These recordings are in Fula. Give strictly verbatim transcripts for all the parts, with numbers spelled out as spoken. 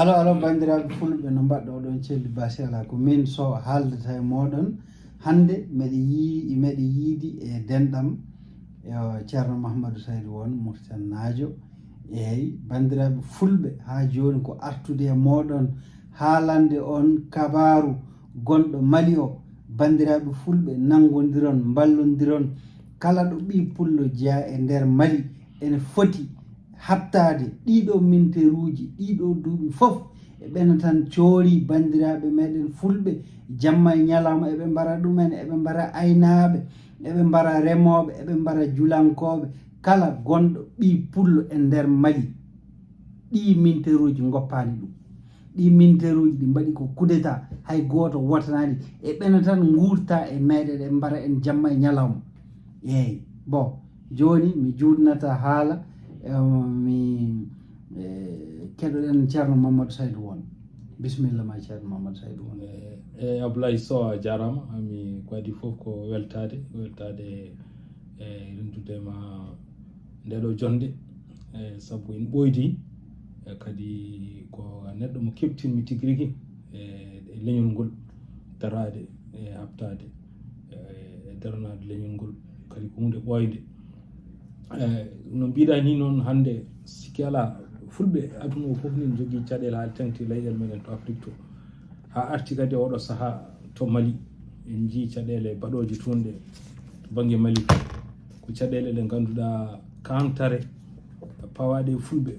Alo, alo, banndiraaɓe fulɓe, no mbaɗɗo oɗon celli? Basi alaa, ko min Sow haaldata e mooɗon. Hannde meɗe yii-, meɗe yiidi e denɗam, e o Ceerno Mahamadou Saydou Won, Murtannaajo. Eey, banndiraaɓe fulɓe, haa jooni ko artude e mooɗon, haalande on kabaaru gonɗo Mali o. Banndiraaɓe fulɓe, nanngondiron, mballondiron. Kala ɗo ɓii pullo jeyaa e nder Mali, ene foti haɓtaade ɗiɗo minteruuji, ɗiɗo duuɓi fof, e ɓena tan coori banndiraaɓe meɗen fulɓe, jamma e ñalawma eɓe mbara ɗumen, eɓe mbara aynaaɓe, eɓe mbara remooɓe, eɓe mbara julankooɓe, kala gonɗo ɓii pullo e nder Mali. Ɗii minteruuji ngoppaani ɗum. Ɗii minteruuji ɗi mbaɗi ko kudeta, hay gooto wotanaani, e ɓena tan nguurta e meɗen, e mbara en jamma e ñalawma. Eey, bon, jooni mi juutnata haala, eh, mi, eh, keɗoɗen Ceerno Mamadou Saydou Won. Bisimilla ma, Ceerno Mamadou Saydou Won. Eh, eh, Abdoulaye Sow, a jaaraama. Ami ko adii fof ko weltaade, weltaade e rendude ma nde ɗo jonnde, eh, sabu en ɓooydi, eh, kadi ko neɗɗo mo keɓtinmi tigi rigi, eh, e leñol ngol, daraade e haɓtaade, eh, e daranaade leñol ngol, kadi ko huunde ɓooynde. Eh, no mbiɗa ni noon, hannde sikki alaa, fulɓe aduna o fof ni njogii caɗeele haa teŋti leyɗeele meɗen to Afrik to. Haa arti kadi oɗo sahaa to Mali, en njii caɗeele baɗooje toon ɗe to bannge Mali. Ko caɗeele ɗe ngannduɗaa kantare pawaaɗe e fulɓe.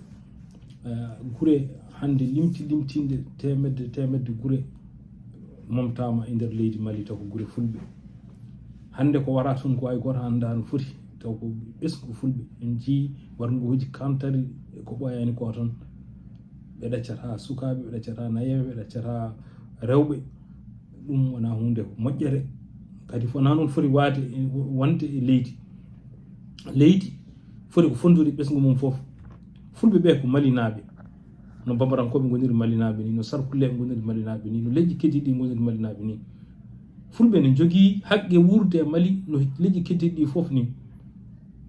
Eh, gure hannde limti limtinde teemedde teemedde gure momtaama e nder leydi Mali, taw ko gure fulɓe. Hannde ko wara toon ko ay gooto anndaa no foti, taw ko ɓesngu fulɓe. En njii warngooji kantari e ko ɓooyaani ko toon. Ɓe ɗaccata sukaaɓe, ɓe ɗaccata nayeeɓe, ɓe ɗaccata rewɓe. Ɗum wonaa huunde moƴƴere. Kadi wonaa noon foti waade e, wonde e leydi. Leydi foti ko fonndude ɓesngu mum fof. Fulɓe ɓe ko Malinaaɓe. No Bambarankooɓe ngoniri Malinaaɓe ni, no Sarkulleeɓe ngoniri Malinaaɓe ni, no leƴƴi keddiiɗi ngoniri Malinaaɓe ni. Fulɓe ne njogii haqqe wuurde e Mali no leƴƴi keddiiɗi ɗi fof ni.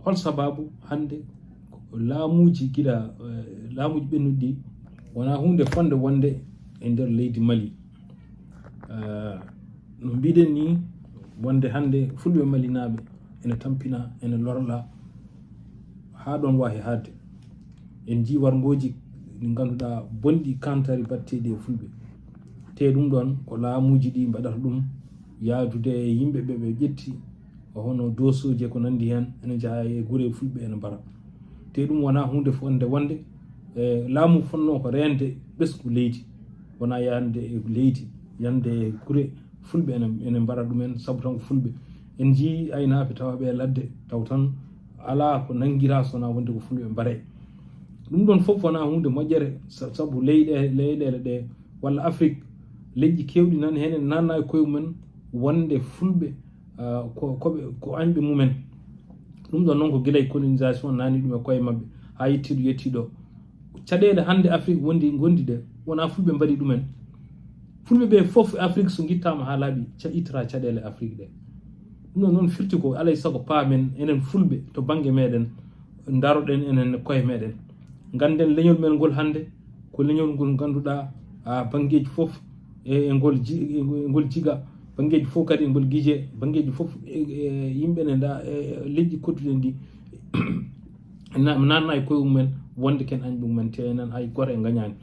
Hol sabaabu hannde ko laamuuji gila, eh, laamuuji ɓennuɗi ɗi wonaa huunde fonnde wonde e nder leydi Mali? Eh, no mbiɗen ni, wonde hannde fulɓe malinaaɓe ene tampina, ene lorla haa ɗoon waawi haaɗde. En njii warngooji ɗi ngannduɗaa bonɗi kantari baɗteeɗi e fulɓe. Te ɗum ɗoon ko laamuuji ɗi mbaɗata ɗum yaadude e yimɓe ɓe ɓe ƴetti, hono doosooji e ko nanndi heen, ene njaha e gure fulɓe ene mbara. Te ɗum wonaa huunde fonnde wonde, e laamu fonnoo ko reende ɓesngu leydi, wonaa yande e leydi, yande e gure fulɓe ene, ene mbara ɗumen, sabu tan ko fulɓe. En njii aynaaɓe tawaaɓe e ladde, taw tan alaa ko nanngiraa so wonaa wonde ko fulɓe mbaree. Ɗum ɗoon fof wonaa huunde moƴƴere, sa-, sabu leyɗe-, leyɗeele ɗe walla Afrik, leƴƴi keewɗi nan heen ene naatna e koye mumen wonde fulɓe, ah, ko, ko ɓe, ko añɓe mumen. Ɗum ɗoon noon ko gila e colonisation naatni ɗum e koye maɓɓe haa yettii ɗo yettii ɗo. Caɗeele hannde Afrik wondi, ngondi ɗe, wonaa fulɓe mbaɗi ɗumen. Fulɓe ɓe fof Afrik so ngittaama haa laaɓi, ca-, ittata caɗeele Afrik ɗe. Ɗum ɗoon noon firti ko alaa e sago paamen enen fulɓe to bannge meɗen, ndaroɗen enen koye meɗen. Ngannden leñol men ngol hannde, ko leñol ngol ngannduɗaa, ah, banngeeji fof e, e ngol ji-, e ngol jiga, banngeeji fof kadi e ngol gije, banngeeji fof e, e yimɓe ne nda, e leƴƴi kodduɗen ɗi, na-, naatna e koye mumen, wonde ken añɓe mumen, te enen hay gooto en ngañaani.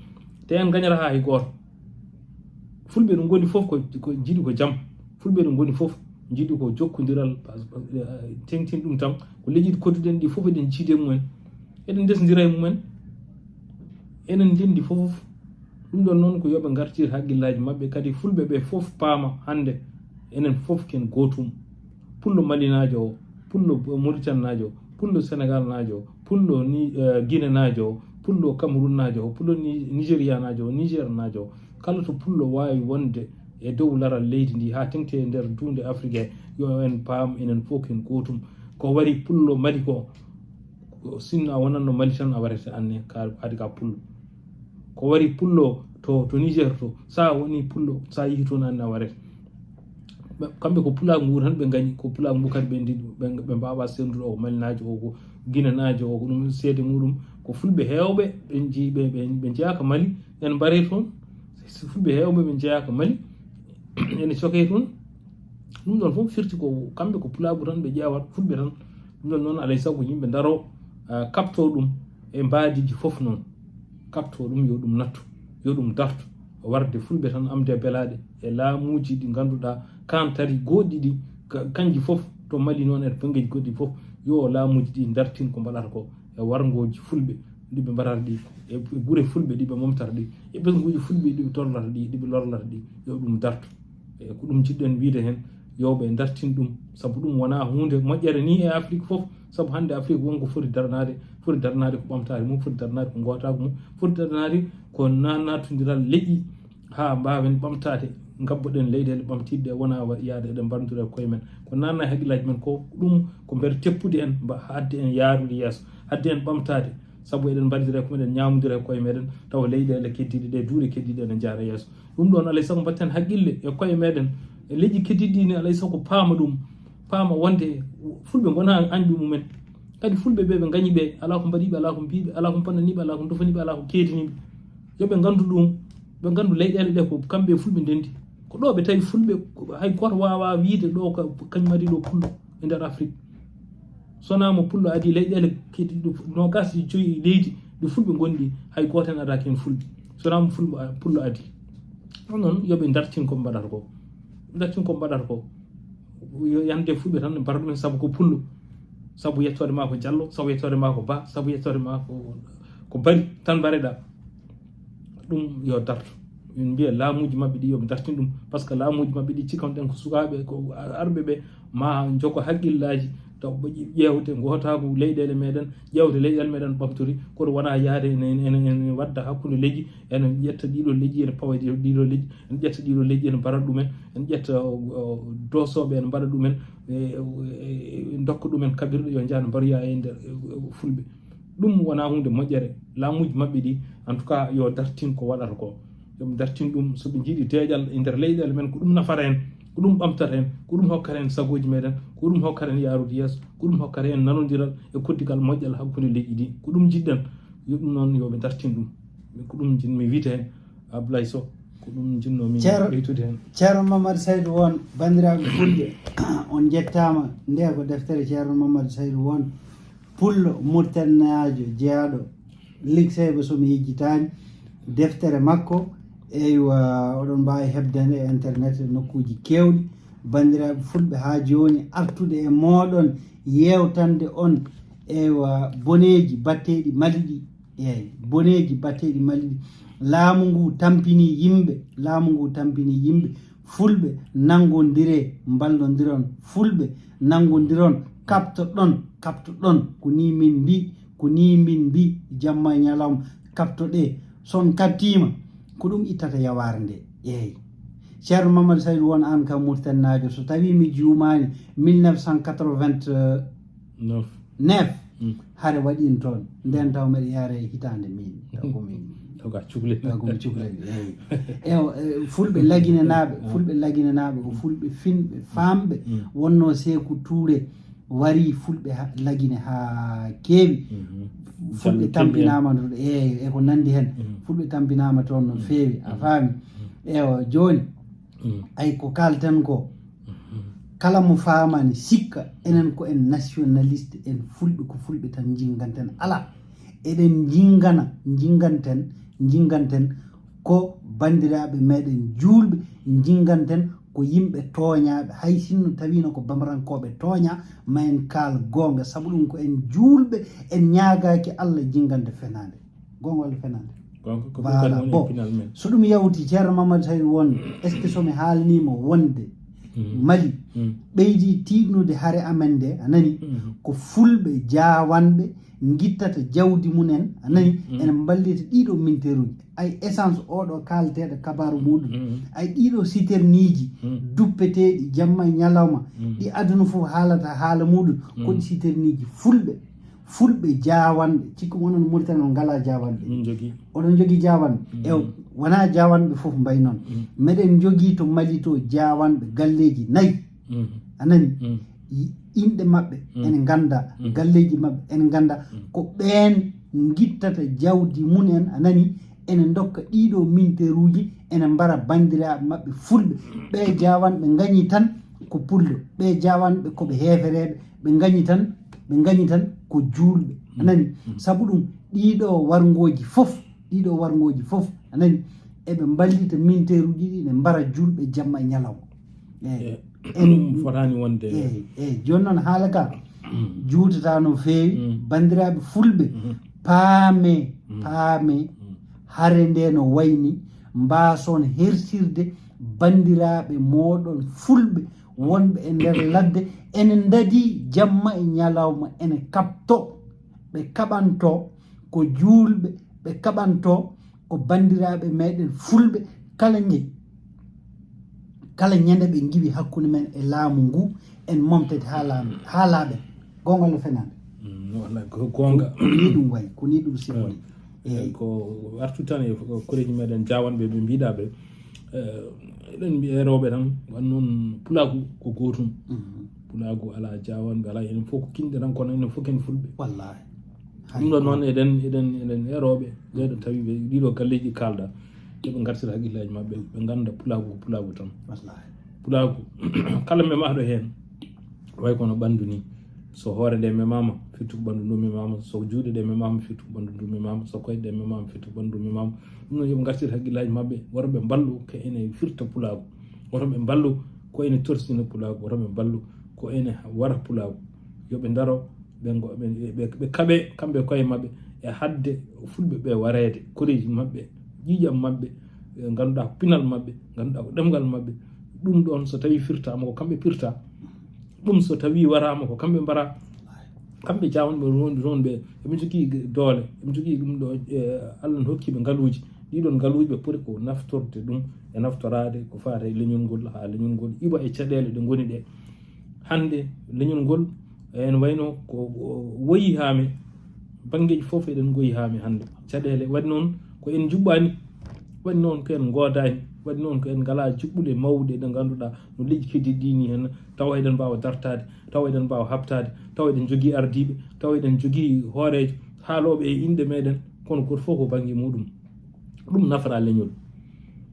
Te en ngañata hay gooto. Fulɓe ɗo ngoni fof ko, ko njiɗi ko jam. Fulɓe ɗo ngoni fof njiɗi ko jokkondiral, pas-, pas-, eh, teŋtin ɗum tan. Ko leƴƴi kodduɗen ɗi fof eɗen ciidi e mumen. Eɗen ndesndira e mumen. Enen ndenndi fof. Ɗum ɗoon noon ko yo ɓe ngartir hakkillaaji maɓɓe. Kadi fulɓe ɓe fof paama hannde enen fof ken gootum. Pullo Malinaajo o, pullo Mauritannaajo o, pullo Senegaalnaajo o, pullo ni, eh, Guinénaajo o, pullo Camerounnaajo o, pullo Ni-, Nigérianaajo o, Nigernaajo o, kala to pullo waawi wonde e dow laral leydi ndi haa teŋti e nder duunde Afrik he, yo en paam enen fof ken gootum. Ko wari pullo Mali ko, ko sinno a wonanno Mali tan a warete anne ka, haade ka pullo. Ko wari pullo to, to Niger to, so a woni pullo, so a yehi toon anne a warete. Ɓe, kamɓe ko pulaagu ngu tan ɓe ngañi, ko pulaagu ngu kadi ɓe ndi-, ɓe, ɓe mbaawaa senndude o ko Malinaajo o, ko Guinenaajo o, ko ɗum seede muɗum. Ko fulɓe heewɓe ɓe nji-, ɓe, ɓe, ɓe njeyaaka Mali, En mbarii toon, so fulɓe heewɓe ɓe njeyaa ko Mali, ene cokee toon. Ɗum ɗoon fof firti ko kamɓe ko pulaagu tan ɓe ƴeewata, fulɓe tan. Ɗum ɗoon noon alay sago yimɓe ndaroo, ah, kaɓtoo ɗum e mbaadiiji fof noon. Kaɓtoo ɗum, yo ɗum nattu, yo ɗum dartu, warde fulɓe tan amde belaaɗe e laamuuji ɗi ngannduɗaa kantari gooɗɗi ɗi, ka-, kanji fof to Mali noon e banngeeji goɗɗi fof, yo laamuuji ɗi ndartin ko mbaɗata ko e warngooji fulɓe ɗi ɓe mbaɗata ɗi, e, e gure fulɓe ɗi ɓe momtata ɗi, e ɓesnguuji fulɓe ɗi ɓe torlata ɗi, ɗi ɓe lorlata ɗi, yo ɗum dartu. E ko ɗum jiɗɗen wiide heen, yo ɓe ndartin ɗum, sabu ɗum wonaa huunde moƴƴere nii e Afrik fof, sabu hannde Afrik won ko foti daranaade, foti daranaade ko ɓamtaare mum, foti daranaade ko ngootaagu mum, foti daranaade ko na-, naatondiral leƴƴi haa mbaawen ɓamtaade, ngabboɗen leyɗeele ɓamtiiɗe ɗe, wonaa wa-, yaade eɗen mbarondira e koye men. Ko naatna e hakkillaaji men ko ɗum, ko mbeɗa teppude en, mba-, haɗde en yaarude yeeso, haɗde en ɓamtaade, sabu eɗen mbarondira e ko meɗen, ñaamondira e koye meɗen, tawa leyɗeele keddiiɗe ɗe, duuɗe keddiiɗe ene njaara yeeso. Ɗum ɗoon, alay sago, mbatten hakkille e koye meɗen, e leƴƴi keddiiɗi ɗi ne, alay sago, paama ɗum, paama wonde fulɓe ngonaa añɓe mumen. Kadi fulɓe ɓe, ɓe ngañi ɓe, alaa ko mbaɗi ɓe, alaa ko mbii ɓe, alaa ko bonnanii ɓe, alaa ko dofanii ɓe, alaa ko keedanii ɓe. Yo ɓe nganndu ɗum, ɓe nganndu leyɗeele ɗe ko kamɓe e fulɓe ndenndi. Ko ɗo ɓe tawi fulɓe, hay gooto waawaa wiyde ɗo ko kañum adii ɗo pullo e nder Afrik. So wonaa mo pullo adii, leyɗeele keddiiɗe noogaas e joyi leydi ɗo fulɓe ngonɗi, hay gooto heen adaaki heen fulɓe. So wonaa mo fulɓe, pullo adii. Ɗum noon, yo ɓe ndartin ko ɓe mbaɗata ko. Ndartin ko ɓe mbaɗata ko. Yo yande fulɓe tan, mbara ɗumen sabu ko pullo. Sabu yettoode maa ko jallo, sabu yettoode maa ko ba, sabu yettoode maa ko, ko bari, tan mbareɗaa. Ɗum yo dartu. Min mbiya laamuuji maɓɓe ɗi, yo ɓe ndartin ɗum. Par ce que laamuuji maɓɓe ɗi, cikkanɗen ko sukaaɓe, ko arɓe ɓe, ma njogo hakkillaaji, taw ɓe ƴe-, ƴeewde ngootaagu leyɗeele meɗen, ƴeewde leyɗeele meɗen ɓamtori, kono wonaa yahde ene, ene, ene, ene wadda hakkunde leƴƴi, ene ƴetta ɗiɗo leƴƴi, ene pawa ɗiɗo, ɗiɗo leƴƴi, ene ƴetta ɗiɗo leƴƴi, ene mbara ɗumen, ene ƴetta, o, o, doosooɓe, ene mbaɗa ɗumen, e, e, e, ndokka ɗumen kaɓirɗe, yo njah mbaroya e nder, e, e, fulɓe. Ɗum wonaa huunde moƴƴere. Laamuuji maɓɓe ɗi, en tout cas, yo dartin ko waɗata ko. Yo ɓe dartin ɗum, so ɓe njiɗi deeƴal e nder leyɗeele men, ko ɗum nafata en, ko ɗum ɓamtata en, ko ɗum hokkata en sagooji meɗen, ko ɗum hokkata en yaarude yeeso, ko ɗum hokkata en nanondiral e koddigal moƴƴal hakkunde leƴƴi ɗi. Ko ɗum njiɗɗen, yo ɗum noon, yo ɓe dartin ɗum. Ko ɗum njiɗmi wiide heen, Abdoulaye Sow, ko ɗum njiɗnoomi Ceer-, ɓeytude heen. Ceerno Mamadou Saydou Won, banndiraaɓe fulɓe, on njettaama. Nde ko deftere Ceerno Mamadou Saydou Won, pullo murtannaajo jeyaaɗo Ligue Seyba, so mi yejjitaani, deftere makko, eywa, oɗon mbaawi heɓde nde e internet e nokkuuji keewɗi. Banndiraaɓe fulɓe, haa jooni artude e mooɗon, yeewtande on, eywa, boneeji batteeɗi Mali ɗi, eey, boneeji batteeɗi Mali ɗi. Laamu ngu tampinii yimɓe, laamu ngu tampinii yimɓe. Fulɓe, nanngondiree, mballondiron. Fulɓe, nanngondiron, kaɓtoɗon, kaɓtoɗon. Ko nii min mbii, ko nii min mbii, jamma e ñalawma, kaɓtoɗee. So on kaɓtiima, ko ɗum ittata yawaare nde. Eey. Ceerno Mamadou Saydou Won, aan kam Muritaninaajo, so tawii mi juumaani, mille neuf cent quatre-vingt-neuf. Neuf. Mm. Hare waɗiino toon. Ndeen taw mbeɗa yahra e hitaande miin. Taw ko miin. Taw ko a cuklel. Taw ko mi cuklel, eey. Ewa, e, fulɓe laginenaaɓe, ah, fulɓe laginenaaɓe, ko fulɓe finɓe, faamɓe, mm, wonnoo Seeku Tuure warii fulɓe ha-, lagine haa keewi. Mhm. Fulɓe tampinaama toon, eey, e ko nanndi heen. Mhm. Fulɓe tampinaama toon no feewi, a faami? Mhm. Ewa, jooni, mm, ay ko kaalten ko, mhm, kala mo faamaani sikka, enen ko en nationaliste, en fulɓe, ko fulɓe tan njinganten. Alaa, eɗen njingana, njinganten, njinganten ko banndiraaɓe meɗen juulɓe, njinganten ko yimɓe tooñaaɓe. Hay sinno tawiino ko bamarankooɓe tooñaa, ma en kaal goonga, sabu ɗum ko en juulɓe, en ñaagaaki Allah jingande fenaande. Goonga walla fenaande? Goonga, ko ɗum. Voilà, kadi woni bon, e pinal men. So ɗum yawti, Ceerno Mamadou Saydou Won, est-ce que so mi haalniima wonde, mhm, Mali, mhm, ɓeydi tiiɗnude hare amen nde, a nani? Mhm. Ko fulɓe jaawanɓe ngittata jawdi mum en, a nani? Mhm. Ene mballita ɗiɗo minteruuji. Ay essence oɗo kaaleteeɗo kabaaru muɗum. Mhm. Ay ɗiɗo citerneeji, mhm, duppeteeɗi jamma e ñalawma, mhm, ɗi aduna fof haalata haala muɗum, ko, mhm, ɗi citerneeji fulɓe. Fulɓe jaawanɓe, cikku onon Mauritanie on ngalaa jaawanɓe. Min njogii. Oɗon njogii jaawanɓe? Mm. Ew, wonaa jaawanɓe fof mbayi noon. Mm. Meɗen njogii to Mali to jaawanɓe galleeji nayi. Mm. A nani? Mm. I-, inɗe maɓɓe, mm, en nganndaa, mm, galleeji maɓɓe en nganndaa. Mm. Ko ɓeen ngittata jawdi mum en, a nani? ene ndokka ɗiɗo minteruuji, ene mbara banndiraaɓe maɓɓe fulɓe. Ɓe Jaawan ɓe ngañi tan ko pullo, ɓe Jaawan ɓe ko ɓe heefereeɓe, ɓe ngañi tan, ɓe ngañi tan ko juulɓe. A nani? Sabu ɗum, ɗiɗo warngooji fof, ɗiɗo warngooji fof, a nani? Eɓe mballita minteruuji ɗi, ne mbara juulɓe jamma e ñalawma. Eyi. Ɗum fotaani wonde. Eyi, eyi. Jooni noon haala ka juutata no feewi. Banndiraaɓe fulɓe, paame, paame, hare nde no wayni, mbaason hertirde banndiraaɓe mooɗon fulɓe wonɓe e nder ladde, ene ndadi jamma e ñalawma, ene kaɓto, ɓe kaɓanto ko juulɓe, ɓe kaɓanto ko banndiraaɓe meɗen fulɓe. Kala ñe kala ñande ɓe ngiwi hakkunde men e laamu ngu, en momtete haa laamu haa laaɓen. Goonga walla fenaande? Goonga. Ko ni ɗum wayi, ko ni ɗum sifori. Eyi. Ko artu tan e koreeji meɗen Jaawanɓe ɓe mbiɗa ɓe, eɗen mbiya e rewɓe tan, wan noon pulaagu ko gootum. Pulaagu alaa Jaawanɓe, alaa, enen fof ko kinɗe tan, kono enen fof ken fulɓe. Wallahi. Ɗum ɗon noon eɗen eɗen eɗen e rewɓe ɓeɗo tawi ɓe ɗiɗo galleeji kalda, yoɓe gartir haqillaji maɓɓe, ɓe ganda pulaagu ko pulaagu tan. Pulaagu kala memaɗo heen, way kono ɓanndu ni. So hoore nde memaama, firti ko ɓanndu ndu memaama. So juuɗe ɗe memaama, firti ko ɓanndu ndu memaama. So koyɗe ɗe memaama, firti ko ɓanndu ndu memaama. Ɗum noon yoɓe gartir haqillaji maɓɓe, woto ɓe mballu ko ene firta pulaagu, woto ɓe mballu ko ene torsina pulaagu, woto ɓe mballu ko ene wara pulaagu. Yoɓe ndaro ɓe ngo- ɓe- ɓe- ɓe kaɓe kamɓe koye maɓɓe e hadde fulɓe ɓe wareede koreeji maɓɓe, ƴiiƴam maɓɓe, ɓe ngannduɗaa ko pinal maɓɓe, ngannduɗaa ko ɗemngal maɓɓe. Ɗum ɗoon so tawii firtaama ko kamɓe pirta, ɗum so tawii waraama ko kamɓe mbara. Kamɓe Jaawanɓe wonɓe toon ɓe, eɓe njogii doole, eɓe njogii ɗum ɗo. Allah no hokki ɓe ngaluuji, ɗiɗon ngaluuji ɓe poti ko naftorde ɗum e naftoraade ko faati e leñol ngol haa leñol ngol iwa e caɗeele ɗe ngoni ɗe. Hannde leñol ngol ene wayno ko woyi haa mi, banngeeji fof eɗen ngoyi haa mi hannde. Caɗeele waɗi noon ko en njuɓɓaani, waɗi noon ko en ngoodaani, waɗi noon ko en ngalaa juɓɓule mawɗe ɗe ngannduɗaa no leƴƴi keddiiɗi ɗi ni heen, tawa eɗen mbaawa dartaade, tawa eɗen mbaawa haɓtaade, tawa eɗen njogii ardiiɓe, tawa eɗen njogii hooreejo haalooɓe e inɗe meɗen, kono gooto fof ko bannge muɗum. Ɗum nafata leñol.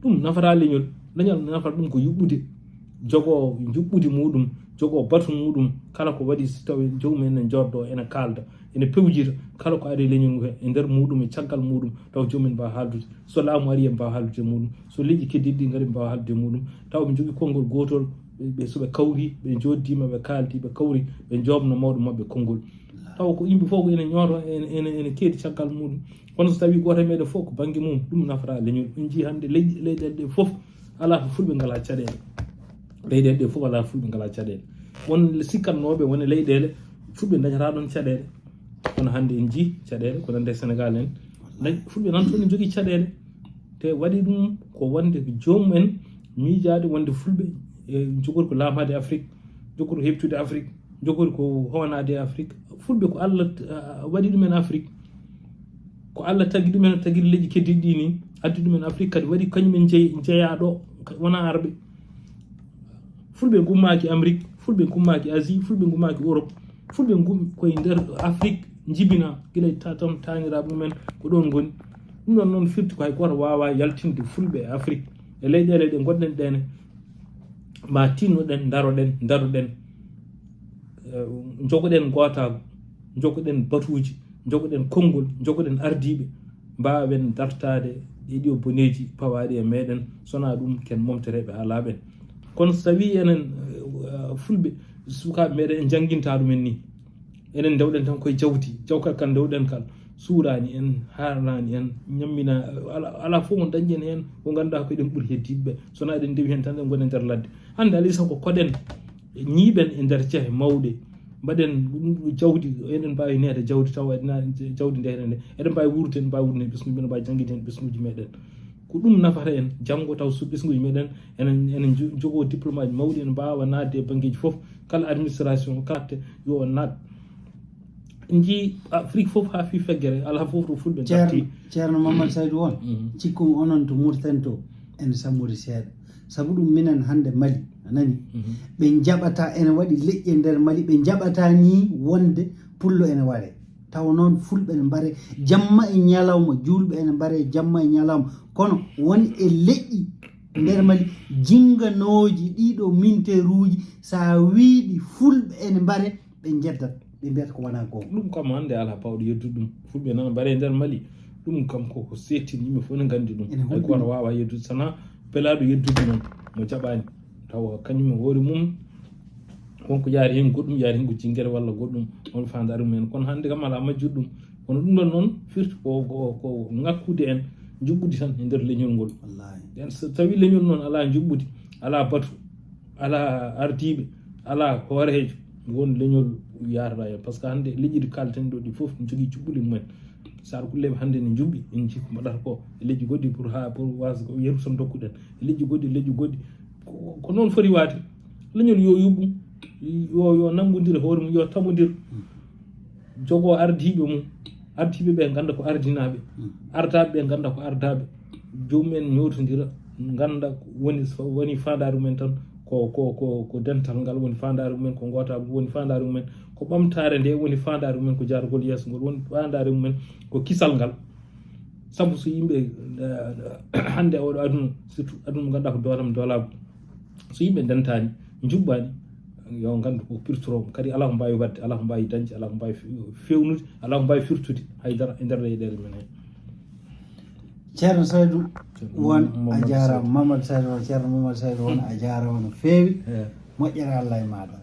Ɗum nafata leñol. Leñol nafata ɗum ko yuɓɓude, jogoo njuɓɓudi muɗum, jogoo batu muɗum. Kala ko waɗi, so tawi joomum en ne jooddoo, ene kaalda, ene pewjira kala ko ari e leñol ngol e nder muɗum e caggal muɗum, taw joomum en mbaawa haaldude. So laamu ari, en mbaawa haaldude e muɗum. So leƴƴi keddiiɗi ɗi ngari, en mbaawa haaldude e muɗum. Taw ɓe njogii konngol gootol, ɓe, ɓe, so ɓe kawri, ɓe njooddii ma, ɓe kaaldi, ɓe kawri, ɓe njoobna mawɗo maɓɓe konngol. Taw ko yimɓe fof ko ene ñooto, ene, ene, ene keedi caggal muɗum. Kono so tawii gooto e meɗen fof ko bannge mum, ɗum nafata leñol. En njii hannde leyɗe, leyɗeele ɗe fof alaa to fulɓe ngalaa caɗeele. Leyɗeele ɗe fof alaa fulɓe ngalaa caɗeele. Won sikkatnooɓe won e leyɗeele fulɓe ndañataa ɗoon caɗeele. Kono hannde en njii caɗeele ko nande Senegaal en. Dañ-, fulɓe nan toon ne njogii caɗeele. Te waɗi ɗum ko wonde ko joomum en miijaade wonde fulɓe e njogori ko laamaade Afrik, njogori ko heɓtude Afrik, njogori ko hoonaade e Afrik. Fulɓe ko Allah, ah, waɗi ɗumen Afrik. Ko Allah tagi ɗumen, tagiri leƴƴi keddiiɗi ɗi ni, addi ɗumen Afrik, kadi waɗi kañum en jey-, jeyaa ɗo, wonaa arɓe. Fulɓe ngummaaki Amrik, fulɓe ngummaaki Asie, fulɓe ngummaaki Europe. Fulɓe ngum koye nder Afrik njibina, gila e tatam taaniraaɓe mumen ko ɗoon ngoni. Ɗum ɗoon noon firti ko hay gooto waawaa yaltinde fulɓe e Afrik. E leyɗeele ɗe ngonɗen ɗe ne, ma tinnoɗen, ndaroɗen, ndaroɗen, eh, njogoɗen ngootaagu, njogoɗen batuuji, njogoɗen konngol, njogoɗen ardiiɓe, mbaawen dartaade e ɗiyo boneeji pawaaɗi e meɗen, so wonaa ɗum ken momtereeɓe haa laaɓen. Kono so tawii enen, eh, fulɓe, sukaaɓe meɗen en njanngintaa ɗumen nii, enen ndewɗen tan koye jawdi, jawkal kal ndewɗen kal, suuraani en, haarnaani en, ñammina, alaa, alaa fof mo dañɗen heen ko ngannduɗaa ko eɗen ɓuri heddiiɓe ɓe. So wonaa eɗen ndewi heen tan, eɗen ngoni e nder ladde. Hannde alaa e sago koɗen, ñiiɓen e nder cehe mawɗe, mbaɗen ɗum ɗo jawdi, eɗen mbaawi neede jawdi tawa eɗen, jawdi nde eɗen, eɗen mbaawi wuurde, eɗen mbaawi wuurde heen ɓesnguuji, eɗen mbaawi janngude heen ɓesnguuji meɗen. Ko ɗum nafata en janngo taw so ɓesnguuji meɗen ene, ene njo-, njogoo diplôme aji mawɗi, ene mbaawa naatde e banngeeji fof, kala administration, kala te yo naat. En njii Afrik fof haa fii feggere, alaa fof to fulɓe dartii. Ceerno, Ceerno Mamadou Saydou on, cikkumi onon to Mauritanie to, ene samori seeɗa. Sabu ɗum minen hannde Mali, a nani? Ɓe njaɓata, ene waɗi leƴƴi e nder Mali, ɓe njaɓata nii wonde pullo ene waree. Tawa noon fulɓe ne mbare jamma e ñalawma, juulɓe ene mbare jamma e ñalawma, kono won e leƴƴi nder Mali jinganooji ɗiɗo minteruuji, so a wiiɗi fulɓe ene mbare, ɓe njeddat, ɓe mbiyata ko wonaa goonga. Ɗum kam hannde alaa baawɗo yeddude ɗum. Fulɓe nana mbare e nder Mali. Ɗum kam koko seetin, yimɓe fof ne nganndi ɗum. Ene Hay gooto waawaa yeddude, sana pelaaɗo yeddude noon mo jaɓaani. Tawa kañum e hoore mum wonko yaari heen goɗɗum, yaari heen ko jinngere walla goɗɗum, on faandaare mum en. Kono hannde kam alaa majjuɗo ɗum. Kono ɗum ɗon noon firti ko, ko, ko ŋakkude en njuɓɓudi tan e nder leñol ngol. Wallaahi. Nden so tawi leñol noon alaa njuɓɓudi, alaa batu, alaa ardiiɓe, alaa hooreejo, won leñol yaarata heen. Par ce que hannde leƴƴi ɗi kaalten ɗo ɗi fof ne njogii cuɓɓuli mumen. Saar Kulleeɓe hannde ne njuɓɓi, en njii ko mbaɗata ko e leƴƴi goɗɗi pour haa, pour waas ko yeru tan dokkuɗen. E leƴƴi goɗɗi, leƴƴi goɗɗi. Ko, ko noon foti waade. Leñol yo yuɓɓu, yo, yo nanngondir hoore mum, yo tagondir. Jogoo ardiiɓe mum. Ardiiɓe ɓe ngannda ko ardinaaɓe. Ardaaɓe ɓe ngannda ko ardaaɓe. Joomum en ñootondira, ngannda ko woni, woni faandaare mumen tan ko, ko, ko, ko dental ngal woni faandaare mumen, ko ngootaagu woni faandaare mumen, ko ɓamtaare nde woni faandaare mumen, ko jaargol yeeso ngol woni faandaare mumen, ko kisal ngal. Sabu so yimɓe, eh, hannde oɗo aduna, surtout aduna mo ngannduɗaa ko doolam doolaagu, so yimɓe ndentaani, njuɓɓaani, yo nganndu ko pirtorooɓe. Kadi alaa ko mbaawi waɗde, alaa ko mbaawi dañde, alaa ko mbaawi fe-, feewnude, alaa ko mbaawi firtude hay dara e nder leyɗeele men he. Ceerno Saydu Won, a Mamadou jaaraama. Saydu. Mamadou Saydu Won, Ceerno Mamadou Saydu Won, a jaaraama no feewi. Eh. Moƴƴere Allah e maaɗa.